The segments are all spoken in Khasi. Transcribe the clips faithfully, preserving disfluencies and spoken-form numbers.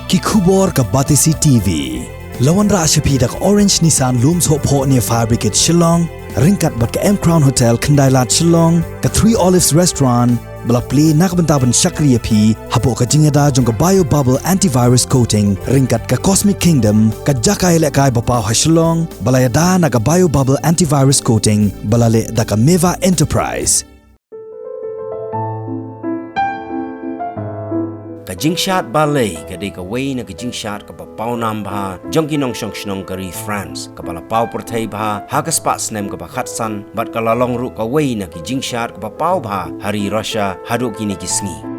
Ki khubor ka Batesi T V. La wanrah sha phi da ka Orange Nissan Lum Sohphoh near Fire Brigade Shillong, ryngkat bad ka M Crown Hotel Khyndailad Shillong, ka Three Olives Restaurant, ba la plie na ka bynta ban shakri ïa phi hapoh ka jingïada jong ka Bio Bubble Antivirus Coating, ryngkat ka Cosmic Kingdom, ka jaka ïalehkai ba paw ha Shillong, ba la ïada na ka Bio Bubble Antivirus Coating, ba la leh da ka Meva Enterprise. Ka jingshad balei ka dei kawei na ka jingshad kaba paw nam bha jong ki nongshong shnong ka ri France, kaba la paw pyrthei bha ha ka spah snem kaba khatsan, bad ka la long ruh kawei na ki jingshad kaba paw bha ha ri Russia haduh kine ki sngi.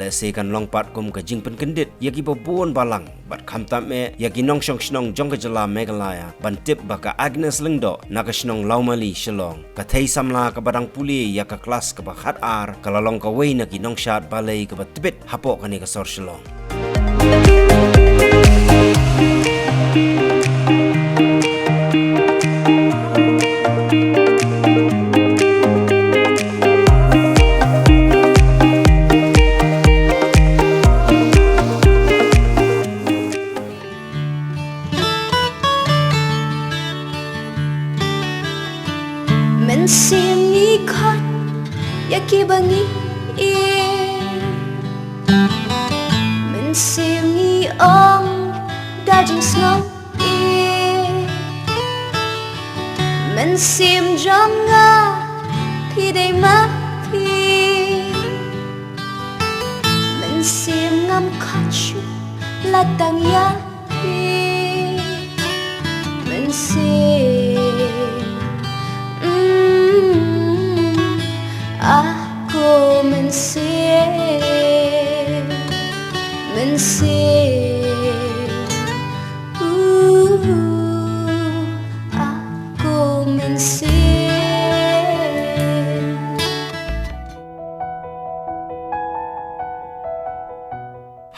Lehse kan long pat kum ka jingpynkyndit ïa kiba bun balang, bad khamtam eh ïa ki nongshong shnong jong ka jylla Meghalaya ban tip ba ka Agnes Lyngdoh na ka shnong Lawmali, Shillong, ka thei samla kaba dang pule ïa ka klas kaba khatar, ka la long kawei na ki nongshad balei kaba tbit hapoh kane ka sor Shillong. Mynsiem ngi khot ïa kiba ngi ïeit. Mynsiem ngi ong da jingsngewbha. Mynsiem jong nga phi dei ma phi. Mynsiem ngam khot shuh la tang ïa phi. Mynsiem, mm, ah ko mynsiem. Mynsiem, uh, ah ko mynsiem.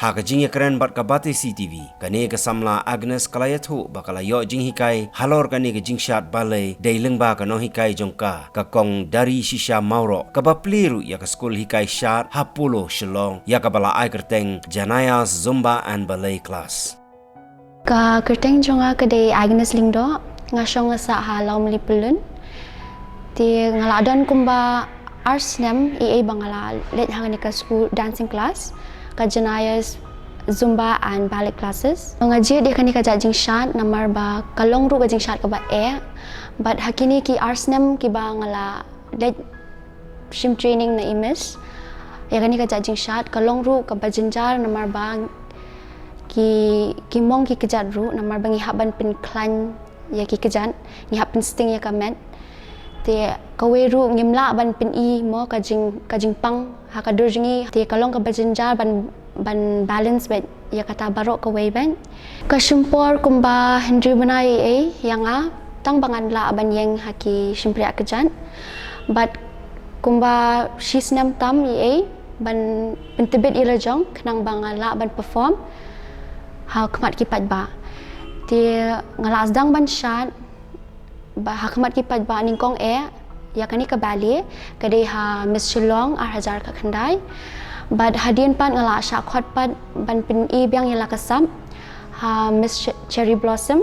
Ha ka jingïakren bad ka Batesi T V, kane ka samla Agnes ka la ïathuh ba ka la ïoh jinghikai halor kane ka jingshad balei dei lyngba ka nonghikai jong ka, ka Kong Darishisha Mawroh, kaba plie ruh ïa ka skul hikai shad ha Polo, Shillong, ïa kaba la ai kyrteng Janaya's Zumba and Ballet Class. Ka kyrteng jong nga ka dei Agnes Lyngdoh, nga shong nga sah ha Lawmali Pyllun. Te nga la don kumba ar snem eiei ba nga la leit ha kane ka school dancing class, ka Janaya's Zumba and Ballet Classes. Nga jied ïa kane ka jait jingshad namar ba ka long ruh ka jingshad kaba eh, bad ha kine ki ar snem kiba nga la leit shim training na i miss ïa kane ka jait jingshad, ka long ruh kaba jynjar namar ba ki, ki mong ki kjat ruh namar ba ngi hap ban pynkhlaiñ ïa ki kjat, ngi hap pynsting ïa ka met. Te kawei ruh ngim lah ban pyni mo ka jing, ka jingpang ha ka dur jong ngi. Te ka long kaba jynjar ban, ban balance bad ïa kata baroh kawei bad. Ka shim por kumba hynriew bnai eiei ïa nga, tang ba ngan lah ban ïeng ha ki shympriah kjat. Bad kumba shi snem tam eiei ban pyntbit ïa la jong khnang ba nga lah ban perform ha khmat ki paidbah. Te nga la sdang ban shad ba ha khmat ki paidbah nyngkong eh ïa kane ka ballet, ka dei ha Miss Shillong ar hajar khatkhyndai. Bad hadien pat nga la shah khot pat ban pyni biang ïa la ka sap ha Miss Ch-, Cherry Blossom.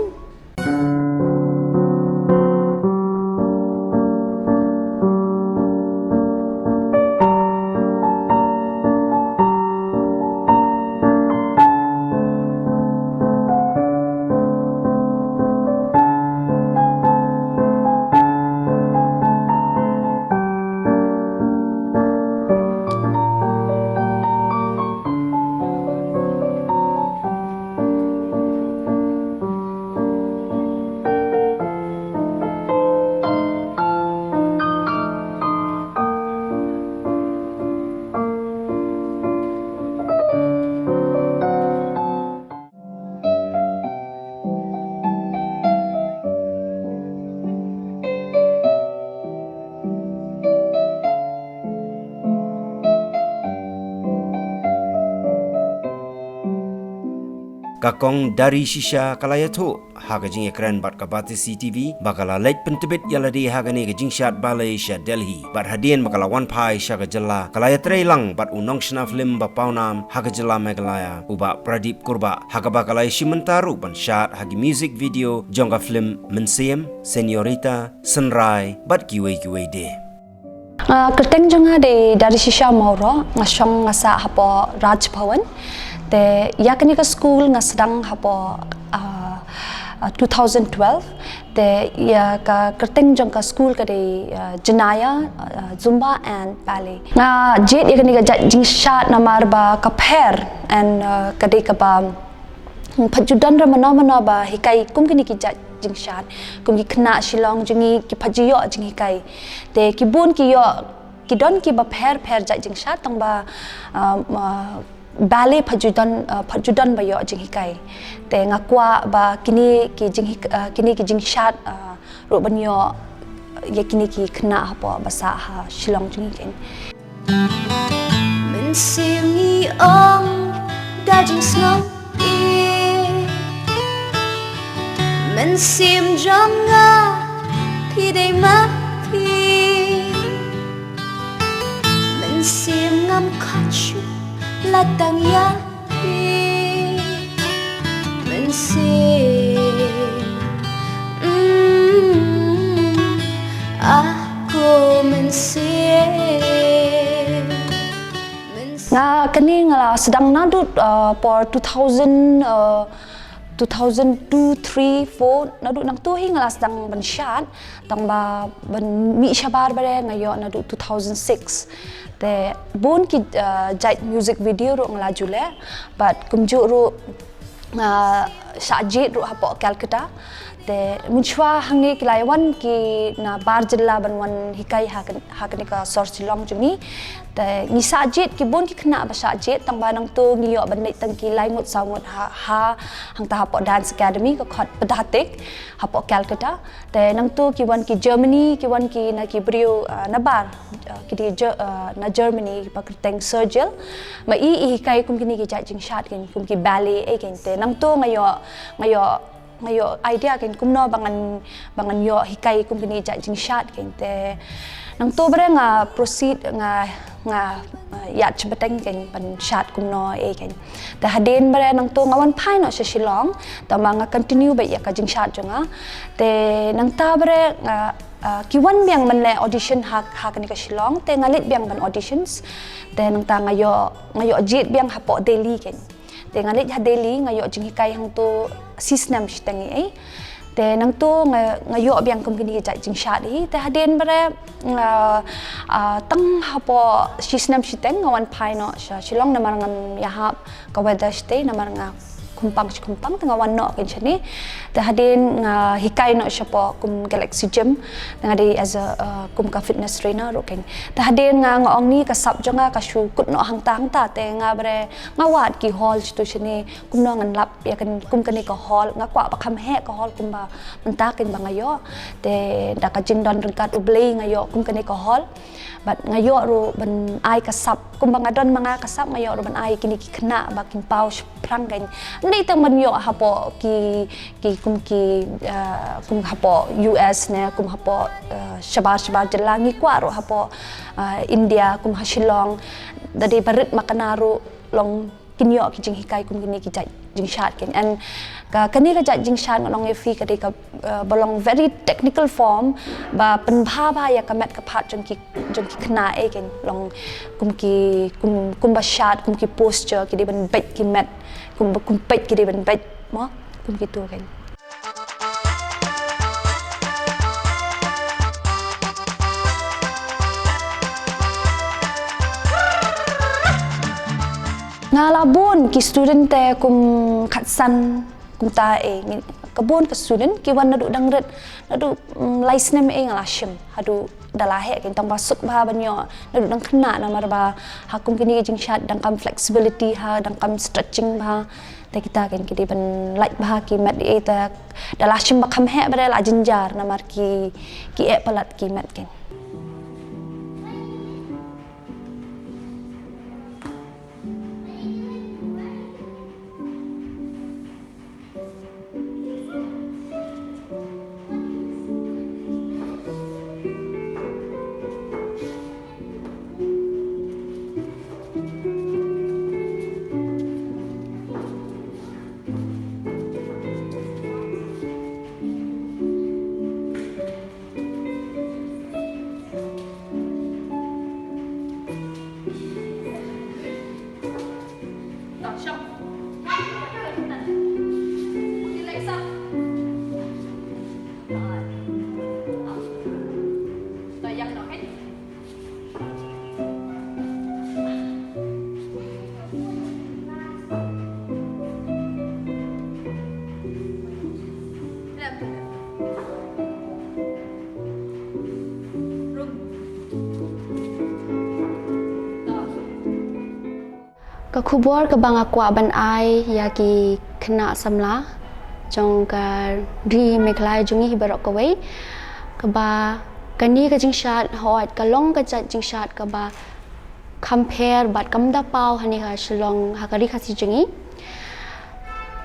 Ka Kong Dari Shisha ka la ïathuh ha ka jingïakren bad ka Batesi T V ba ka la leit pyntbit ïa lade ha kane ka jingshad ballet sha Delhi, bad hadien ba ka la wan phai sha ka jylla ka la ïatrei lang bad u nongshna film ba pawnam ha ka jylla Meghalaya, u Bah Pradip Kurbah, ha kaba ka la ïashim bynta ruh ban shad ha ki music video jong ka film Mynsiem, Señorita, Synrai bad kiwei kiwei de. Ah, kyrteng jong nga dei Dari Shisha Mawroh, nga shong nga sah hapoh Raj Bhawan. Te ïa kane ka skul nga sdang hapoh, ah, ah, two thousand twelve. Te ïa ka kyrteng jong ka skul ka dei, ah, Janaya, ah, Zumba and Ballet. Nga jied ïa kane ka jait jingshad namar ba ka pher and, ah, ka dei kaba, mm, phajudon re mano mano ba hikai kum kine ki jait jingshad, kum ki khynnah Shillong jong ngi ki phajui ïoh jinghikai. Te ki bun ki ïoh, ki don kiba pher pher jait jingshad tang ba, ah, ah, ballet phajudon, ah, phajudon ba ïoh jinghikai. Te nga kwah ba kine ki jinghik-, ah, kine ki jingshad, ah, ruh ban ïoh ïa kine ki khynnah hapoh ba sah ha Shillong jong ngi kein. Mynsiem ngi ong da jingsngew i, mynsiem jong nga phi dei ma phi. Mynsiem ngam khot shuh la tang ïa phi. Mynsiem, mm, ah ko mynsiem. Mynsiem. Nga kane nga la sdang naduh, uh, por two thousand, uh, two thousand two, three, four, naduh nangtu hi nga la sdang ban shad, tang ba ban mih shabar ba re nga ïoh naduh two thousand six. Te bun ki, uh, jait music video ruh nga la ju leh, bad kumjuh ruh, uh, shah jied ruh hapoh Calcutta. Te mynshuwa hangne ki la wan ki na bar jylla ban wan hikai ha kan-, ha kane ka sor Shillong jong ngi. Te ngi shah jied, ki bun ki khynnah ba shah jied, tang ba nangtu ngi ïoh ban leit tang ki lai ngut saw ngut ha, ha, hangta hapoh Dance Academy ka khot Pdatik hapoh Calcutta. Te nangtu ki wan ki Germany, ki wan ki na ki briew, ah, na bar, ah, ki dei Ger-, ah, na Germany ba kyrteng Sergil. Ma i, i hikai kum kine ki jait jingshad kein, kum ki ballet ei kein. Te nangtu nga ïoh, nga ïoh nga ïoh idea kein kumno ba ngan, ba ngan ïoh hikai kum kine jait jingshad kein. Te nangtu ba re nga proceed, nga, nga, uh, ïaid sha bteng kein ban shad kumno ei kein. Te hadien ba re nangtu nga wan phai noh sha Shillong, tang ba nga continue beit ïa ka jingshad jong nga. Te nangta ba re nga, uh, ki wan biang ban leh audition ha, ha kane ka Shillong, te nga leit biang ban auditions. Te nangta nga ïoh, nga ïoh jied biang hapoh Delhi kein. Te nga leit ha Delhi, nga ïoh jinghikai hangtu shisnem shiteng ei. Te nangtu nga, nga ïoh biang kum kine ki jait jingshad hi. Te hadien ba re nga, ah, tang hapoh shisnem shiteng nga wan phai noh sha Shillong namar ngam ïahap ka weather shatei namar nga khumpang shi khumpang, te nga wan noh kein shane. Te hadien nga hikai noh shapoh kum Galaxy Gym. Te nga dei as a, uh, kum ka fitness trainer ruh kein. Te hadien nga, nga ong ni ka sap jong nga ka shu kut noh hangta hangta, te nga ba re nga wad ki hall shitu shane, kumno ngan lap ïa kan, kum kane ka hall, nga kwah ba kham heh ka hall kumba mynta kein ba nga ïoh. Te da ka jingdon ryngkat U Blei nga ïoh kum kane ka hall. Bad nga ïoh ruh ban ai ka sap, kumba nga don ma nga ka sap, nga ïoh ruh ban ai kine ki khynnah ba kin paw shaphrang kein. Ym dei tang ban ïoh hapoh ki, ki kum ki, ah, kum hapoh U S ne, kum hapoh, ah, shabar shabar jylla, ngi kwah ruh hapoh, ah, India, kum ha Shillong, da dei ba rit ma kane ruh long kin ïoh ki jinghikai kum kine ki jait jingshad kein. And ka, kane ka jait jingshad ngan ong ïa phi ka dei ka, uh, ba long very technical form, ba pynbha bha ïa ka met ka phad jong ki, jong ki khynnah ei kein, long kum ki, kum, kumba shad, kum ki posture, ki dei ban beit ki met, kum, kum beit ki dei ban beit, mo, kum kitu kein. Nga la bun ki student te kum khatsan kumta ei, ngi, ka bun ka student ki wan naduh dang rit, naduh, mm, lai snem ei nga la shim, haduh da la heh kein, tang ba suk bha ban ïoh naduh dang khynnah namar ba ha kum kine ki jingshad dang kam flexibility ha, dang kam stretching bha. Te kita kein ki dei ban lait bha ki met ei, te da la shim ba kham heh ba re la jynjar namar ki, ki eh palat ki met kein. Ka khubor kaba nga kwah ban ai ïa ki khynnah samla jong ka ri Meghalaya jong ngi hi baroh kawei, kaba kane ka jingshad, hooid, ka long ka jait jingshad kaba kham pher bad kam da paw hangne ha Shillong, ha ka ri Khasi jong ngi.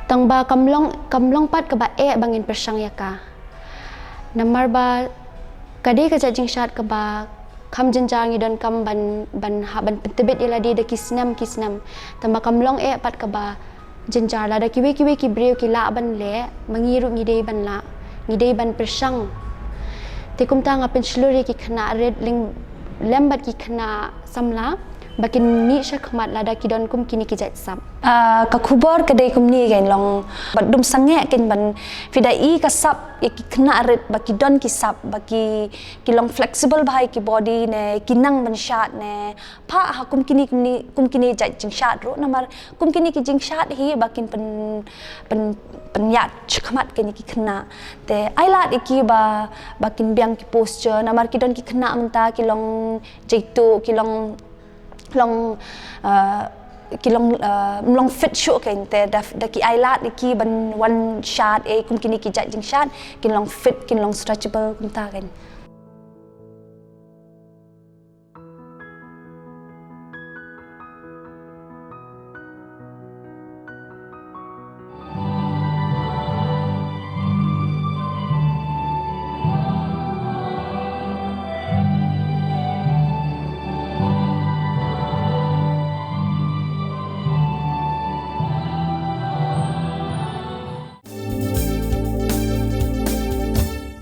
Tangba kam long, kam long pat kaba eh ba ngin pyrshang ïa ka. Namar ba ka dei ka jait jingshad kaba kham jynjar, ngi donkam ban, ban ha, ban pyntbit ïa lade da ki snem ki snem. Tangba kam long eh pat kaba jynjar, lada kiwei kiwei ki briew ki lah ban leh, ma ngi ruh ngi dei ban lah, ngi dei ban pyrshang. Te kumta nga pynshlur ïa ki khynnah rit lyng-, lem bad ki khynnah samla ba kin mih shakhmat lada ki don kum kine ki jait sap. Ah, ka khubor ka dei kumne, kan long, bad dum sangeh kan ban, phi da i ka sap ïa ki khynnah rit ba ki don ki sap, ba ki, ki long flexible bha ïa ki body ne, ki nang ban shad ne, phah ha kum kine, kum kine, kum kine jait jingshad ruh, namar kum kine ki jingshad hi ba kin pyn, pyn, pynïaid shakhmat kine ki khynnah. Te ai lad ïa ki ba, ba kin biang ki posture, namar ki don ki khynnah mynta ki long jaituh, ki long, long, ah, ki long, ah, ym long fit shuh, kan, te da, da ki ai lad ïa ki ban wan shad, eh, kum kine ki jait jingshad, kin long fit, kin long stretchable kumta, kan.